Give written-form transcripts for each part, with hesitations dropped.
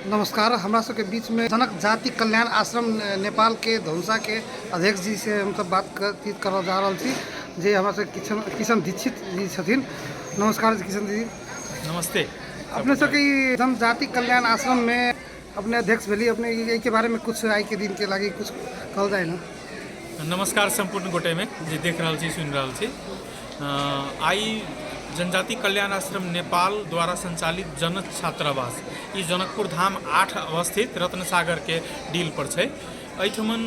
नमस्कार। हमरा सबके बीचमे जनक जाति कल्याण आश्रम नेपालके धनुषाके अध्यक्ष जी से हमसब बातचीत करऽ जा रहल छी, जे हमरा सबके किशन किशन दीक्षित जी छथिन। नमस्कार किशन जी। नमस्ते। अपने सबके ई जनजाति कल्याण आश्रममे अपने अध्यक्ष भेली, अपने एहिके बारेमे कुछ आइके दिनके लागि कुछ कहल जाय ने। नमस्कार सम्पूर्ण गोटेमे जे देख रहल छी, सुनि रहल छी। आइ जनजाति कल्याण आश्रम नेपाल द्वारा संचालित जनक छात्रावास ई जनकपुर धाम 8 अवस्थित रत्नसागरके डील पर छै। एहिठमन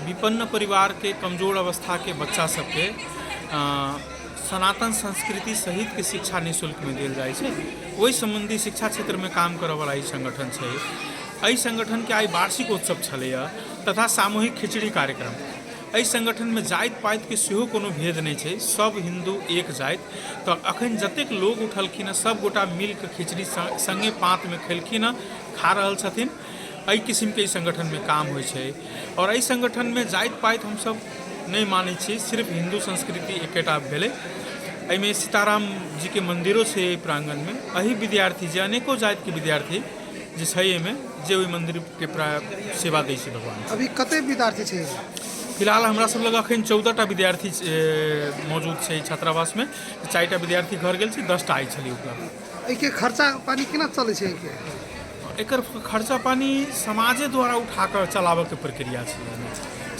विपन्न परिवारके कमजोर अवस्थाके बच्चा सबके सनातन संस्कृति सहितके शिक्षा निःशुल्कमे देल जाइ छै। ओहि सम्बन्धी शिक्षा क्षेत्रमे काम करऽवला ई सङ्गठन छै। एहि सङ्गठनके आइ वार्षिकोत्सव छलैए तथा सामूहिक खिचड़ी कार्यक्रम। एहि सङ्गठनमे जाति पातिके सेहो कोनो भेद नहि छै, सब हिन्दू एक जाति। तऽ एखन जतेक लोग उठलखिन हँ सब गोटा मिलके खिचड़ी सङ्गे पातमे खेलखिन हँ, खा रहल छथिन। एहि किसिमके एहि सङ्गठनमे काम होइ छै। आओर एहि सङ्गठनमे जाति पाति हमसब नहि मानै छी, सिर्फ हिन्दू संस्कृति एकेटा भेलै। एहिमे सीताराम जीके मन्दिरो छै एहि प्राङ्गणमे। एहि विद्यार्थी जे अनेको जातिके विद्यार्थी जे छै एहिमे, जे ओहि मन्दिरके प्राय सेवा दै छै भगवान। अभी कते विद्यार्थी छै? फिलहाल हमरा सब लग अखन 14टा विद्यार्थी मौजूद छै छात्रावासमे। 4टा विद्यार्थी घर गेल छै, 10टा आइ छलै उपलब्ध। एहिके खर्चा पानी केना चलै छै एहिके? एकर खर्चा पानी समाजे द्वारा उठा कऽ चलाबऽके प्रक्रिया छै।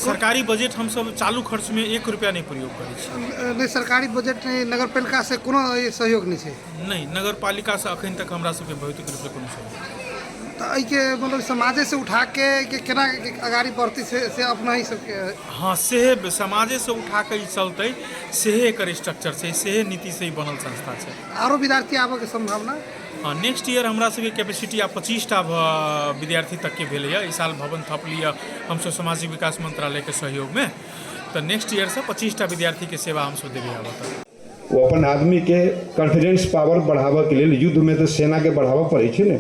सरकारी बजट हमसब चालू खर्चमे 1 रुपैआ नहि प्रयोग करै छी। नहि सरकारी बजट, नहि नगरपालिका से कोनो सहयोग नहि छै? नहि, नगरपालिकासँ अखन तक हमरा सबके भौतिक रूपसँ कोनो सहयोग नहि। तऽ एहिके मतलब समाजेसँ उठाके एहिके केना अगाड़ी बढ़तै से अपना ही सबके? हँ, सेहे समाजेसँ उठाके ई चलतै, सेहे एकर स्ट्रक्चर छै, सेहे नीतिसँ ई बनल संस्था छै। आरो विद्यार्थी आबऽके सम्भावना? हँ, नेक्स्ट ईयर हमरा सबके कैपेसिटी आब 25टा विद्यार्थी तकके भेलैए। एहि साल भवन थपलियै हमसब सामाजिक विकास मंत्रालयके सहयोगमे, तऽ नेक्स्ट ईयरसँ 25टा विद्यार्थीके सेवा हमसब देबै आब ओतऽ। ओ अपन आदमीके कॉन्फिडेंस पावर बढ़ाबऽके लेल, युद्धमे तऽ सेनाके बढ़ाबऽ पड़ै छै ने,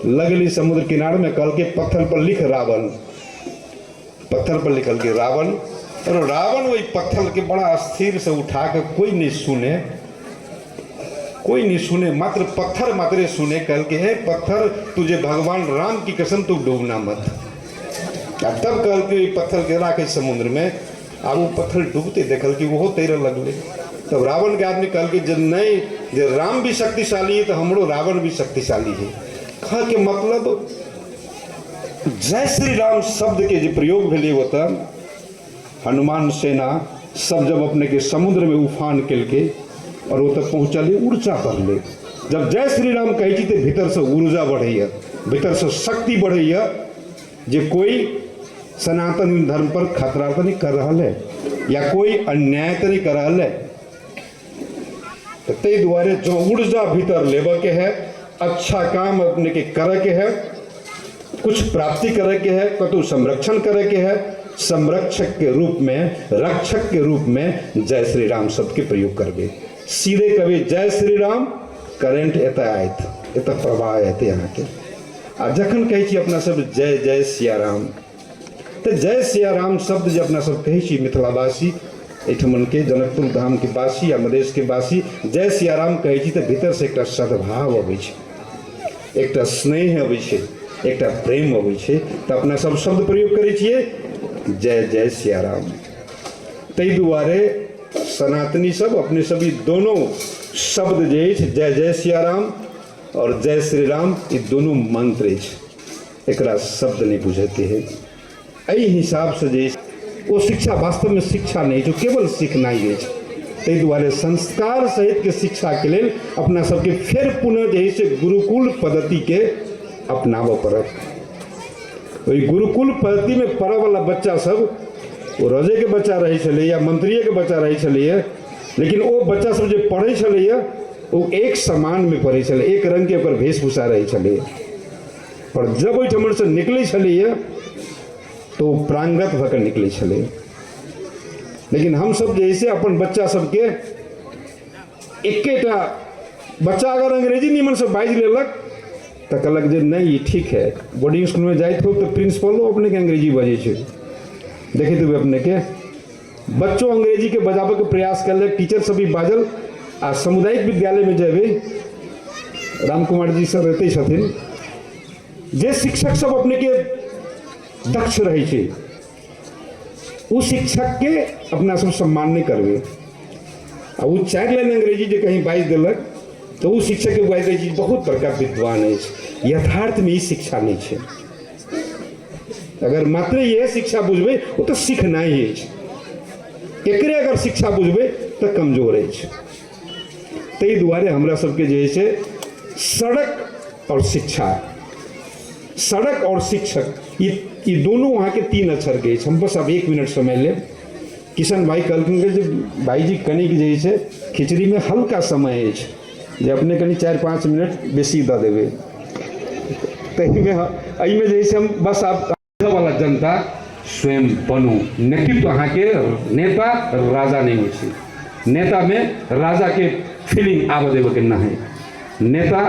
लगली समुद्र किनारमे, कहलकै पत्थर पर लिख रावण। पत्थर पर लिखलकै रावण। और रावण ओहि पत्थरके बड़ा स्थिरसँ उठा कऽ कोइ नहि सुने, कोई नहीं सुने, मात्र पत्थर मात्रे सुने। कहलकै हे पत्थर, तुझे भगवान राम की कसम, तू डूबना मत। आ तब कहलकै पत्थर के राखे समुद्र में। आब ओ पत्थर डूबते देखलकै, ओहो तैरऽ लगलै। तब रावण के आदमी कहलकै जे नहीं, जे राम भी शक्तिशाली है तो हमरो रावण भी शक्तिशाली है। कह के मतलब जय श्री राम शब्द के जे प्रयोग भेलै ओतऽ, हनुमान सेना सब जब अपने के समुद्र में उफान केलकै और ओतऽ पहुँचलै, ऊर्जा बढ़लै। जब जय श्री राम कहै छी तऽ भीतरसँ ऊर्जा बढ़ैए, भीतरसँ शक्ति बढ़ैए जे कोई सनातन धर्म पर खतरा तो नहीं कर रहा है या कोई अन्याय तो नहीं कर रहा है। तो ताहि दुआरे जो ऊर्जा भीतर लेबऽ के है, अच्छा काम अपने के करे के है, कुछ प्राप्ति करे के है, कतौ संरक्षण करे के है, संरक्षक के रूप में, रक्षक के रूप में जय श्री राम शब्द के प्रयोग करबे। सीधे कभी जय श्री राम, करेंट एतऽ आयत, एतऽ प्रवाह एतै अहाँके। आ जखन कहै छी अपना सब जय जय सियाराम, तऽ जय सियाराम शब्द जे अपना सब कहै छी मिथिलावासी, एहिठमनके जनकपुर धामके वासी या मधेशके वासी जय सियाराम कहै छी तऽ भीतरसँ एकटा सद्भाव अबै छै, एकटा स्नेह अबै छै, एकटा प्रेम अबै छै। तऽ अपना सब शब्द प्रयोग करै छियै जय जय सियाराम। ताहि दुआरे सनातनी सब अपने सब ई दोनो शब्द जे अछि जय जय सियाराम और जय श्री राम, ई दोनों मंत्र अछि, एकरा शब्द नहीं बुझते है। एहि हिसाबसँ जे ओ शिक्षा वास्तवमे शिक्षा नहि छै, केवल सिखनाइ अछि। ताहि दुआरे संस्कार सहितके शिक्षाके लेल अपना सबके फेर पुनः जे है से गुरुकुल पद्धतिके अपनाबऽ पड़त। ओहि गुरुकुल पद्धतिमे पढ़ऽवला बच्चा सब ओ रजेके बच्चा रहै छलै या मंत्रिएके बच्चा रहै छलैए, लेकिन ओ बच्चा सब जे पढ़ै छलैए ओ एक समानमे पढ़ै छलै, एक रङ्गके ओकर वेशभूषा रहै छलैए। पर जब ओहिठामसँ निकलै छलैए तऽ ओ प्रांगत भऽ कऽ निकलै छलै। लेकिन हमसब जे है से अपन बच्चा सबके एकेटा बच्चा अगर अंग्रेजी निमनसँ बाजि लेलक तऽ कहलक जे नहि ई ठीक है। बोर्डिंग स्कूलमे जाइत हो तऽ प्रिंसिपलो अपनेके अंग्रेजी बजै छै, देखैत हेबै अपनेके बच्चो अंग्रेजीके बजाबैके प्रयास कयलक, टीचर सब भी बाजल। आ सामुदायिक विद्यालयमे जेबै, राम कुमार जी सर एतै छथिन, जे शिक्षक सब अपने के दक्ष रहै छै, ओ शिक्षक के अपना सब सम्मान नहि करबै। आ ओ 4 लाइन अंग्रेजी जे कहीं बाजि देलक तऽ ओ शिक्षक के बाजि दै छै बहुत बड़का विद्वान अछि। यथार्थमे ई शिक्षा नहि छै। अगर मात्र इएह शिक्षा बुझबै, ओ तऽ सिखनाइ अछि। एकरे अगर शिक्षा बुझबै तऽ कमजोर अछि। ताहि दुआरे हमरा सबके जे है से सड़क और शिक्षा, सड़क और शिक्षक, ई दोनों अहाँके 3 अक्षर के अछि। हम बस आब 1 मिनट समय लेब। किशन भाई कहलखिन जे भाईजी कनिक जे है से खिचड़ीमे हल्का समय अछि जे अपने कनि 4-5 मिनट बेसी दऽ देबै। ताहिमे एहिमे जे है से हम बस आब वाला जनता स्वयं बनू। नेतृत्व अहाँके नेता राजा नहि होइ छै। नेतामे राजाके फीलिंग आबऽ देबऽके नहि, नेता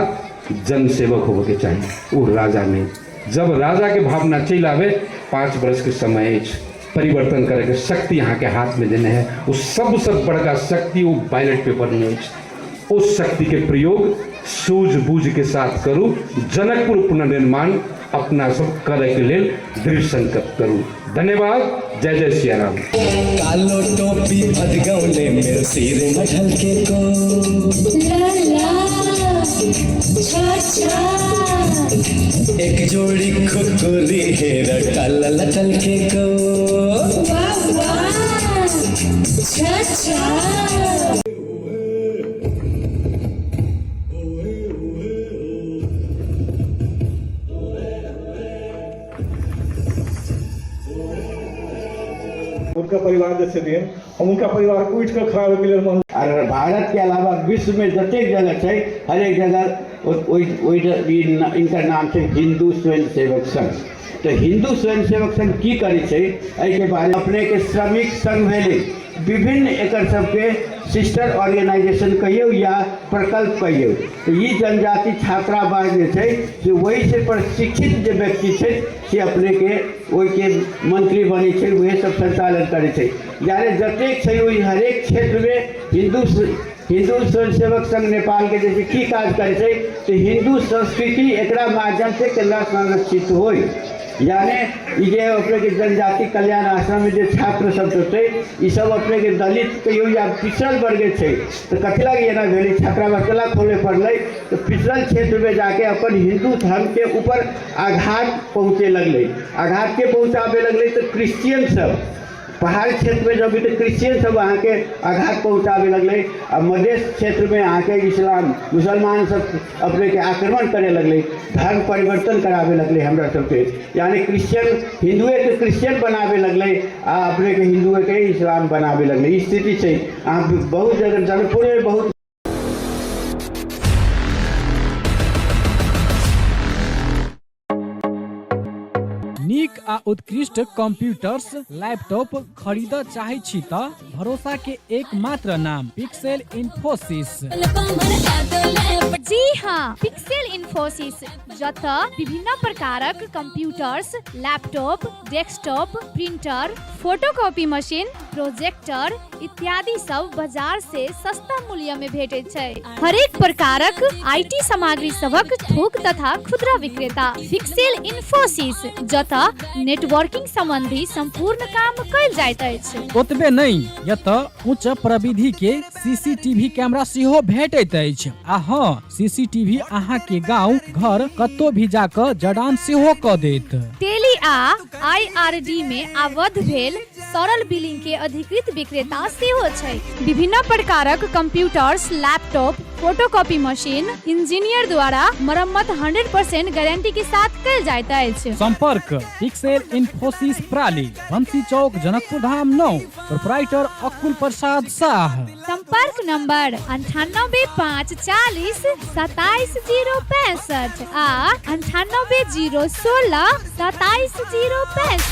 जनसेवक होबऽके चाही, ओ राजा नहि। जब राजाके भावना चलि आबै, 5 वर्षके समय अछि, परिवर्तन करैके शक्ति अहाँके हाथमे देने है। ओ सबसँ बड़का शक्ति ओ बैलेट पेपरमे अछि। उस शक्ति के प्रयोग सूझबूझ के साथ करू। जनकपुर पुनर्निर्माण अपना सब करे के लेल दृढ़ संकल्प करू। धन्यवाद। जय जय सियाराम। कालो टोपी भदगौले में सिर में ढलके को, ला ला छा छा, एक जोड़ी खुकुरी हेर टल लटल के को, वाह वाह छा छा। उनका परिवार जे छथिन, हम उनका परिवार के उठि कऽ खड़ा होइके लेल मन। और भारत के अलावा विश्व में जतेक जगह छै, हरेक जगह ओहि इनकर नाम छै हिंदू स्वयं सेवक संघ। तऽ हिंदू स्वयं सेवक संघ की करै छै, एहिके बारे अपनेके श्रमिक संघ भेलै, विभिन्न एकर सबके सिस्टर ऑर्गेनाइजेशन कहियौ या प्रकल्प कहियौ। तऽ ई जनजाति छात्रावास जे छै से ओहिसँ प्रशिक्षित जे व्यक्ति छै से अपनेके ओहिके मंत्री बनै छै, उएह सब संचालन करै छै। यानि जतेक छै ओहि हरेक क्षेत्रमे हिंदू स्वयंसेवक संघ नेपालके जे छै की काज करै छै, तऽ हिंदू संस्कृति एकरा माध्यमसँ केना संरक्षित होइ। यानि ई जे अपनेके जनजाति कल्याण आश्रममे जे छात्र सब छै, ई सब अपनेके दलित कहियौ या पिछड़ल वर्ग छै। तऽ कथी लागि एना भेलै, छात्रावास केना खोले पड़लै? तऽ पिछड़ल क्षेत्रमे जाके अपन हिंदू धर्मके ऊपर आघात पहुँचे लगलै। आघात के पहुँचाबे लगलै? तऽ क्रिश्चियन सब। पहाड़ क्षेत्रमे जब तऽ क्रिश्चियन सब अहाँके आघात पहुँचाबे लगलै, आ मधेश क्षेत्रमे अहाँके इस्लाम मुसलमान सब अपनेके आक्रमण करे लगलै, धर्म परिवर्तन कराबे लगलै हमरा सबके। यानि क्रिश्चियन हिंदुएके क्रिश्चियन बनाबे लगलै आ अपनेके हिंदुएके इस्लाम बनाबे लगलै। ई स्थिति छै। अहाँ बहुत जगह जनकपुरमे बहुत नीक आ उत्कृष्ट कंप्यूटर्स लैपटॉप खरीदऽ चाहै छी तऽ भरोसा के एकमात्र नाम पिक्सेल इन्फोसिस। जी हाँ, पिक्सेल इन्फोसिस, जतऽ विभिन्न प्रकारक computers, laptop, desktop, printer, photocopy machine, projector इत्यादि सब बाजार से सस्ता मूल्य में भेटैत छै। हरेक प्रकारक IT सामग्री सभक थोक तथा खुदरा विक्रेता पिक्सेल इन्फोसिस, जतऽ नेटवर्किंग संबंधी संपूर्ण काम कयल जाइत अछि। ओतबे नहि, एतऽ उच्च प्रविधि के सीसीटीवी कैमरा सेहो भेटैत अछि। आ हँ, सीसीटीवी अहाँ के गांव घर कतौ भी जा कऽ जड़ान सेहो कऽ देत। टेली आ आईआरडी में आबद्ध भेल सरल बिलिंग के अधिकृत विक्रेता सेहो छै। विभिन्न प्रकारक computers, laptop, photocopy machine engineer द्वारा मरम्मत 100% गारंटी के साथ कयल जाइत अछि। संपर्क पिक्सेल इन्फोसिस प्राली, बंसी चौक, जनकपुर धाम 9, प्रोपराइटर अकुल प्रसाद शाह। संपर्क नंबर 98 5 40 27 0 65 आ 98 0 16 27 0 65।